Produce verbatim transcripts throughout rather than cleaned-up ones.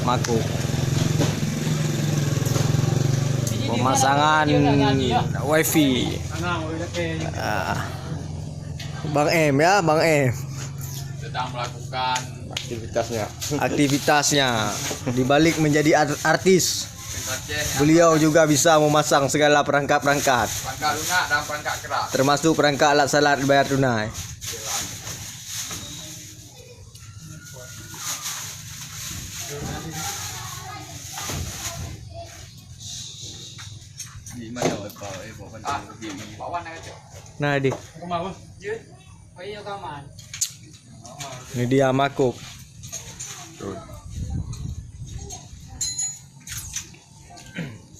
Aku. Pemasangan wifi. Ah. Bang M ya, Bang M. Sedang melakukan aktivitasnya. Aktivitasnya. Di balik menjadi ar-, artis, beliau juga bisa memasang segala perangkat-perangkat. Perangkat lunak dan perangkat keras. Termasuk perangkat alat salat bayar tunai. Di mana, Pak? Eh, Pak Wan. Ah, di bawah nak kacau. Nah, di. Rumah apa? Ya. Oh, iya, kawan. Ini dia makuk. Tuh.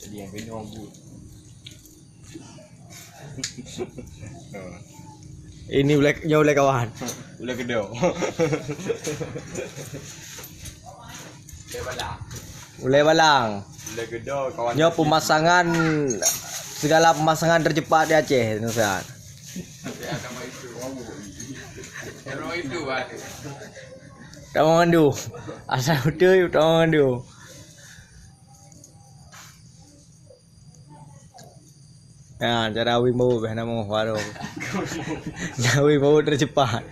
Jadi yang kena buat. Ini ulèe, nyoe ulèe kawan. Ulèe keudok. Ulèe balang. Ulèe balang. Ulèe keudok, kawan. Nyoe pemasangan, segala pemasangan tercepat di Aceh, Nusrat. Tamong mandu. Asai beutôi tamong mandu. Nah, cara awing bau beh nama warung. Awing bau tercepat.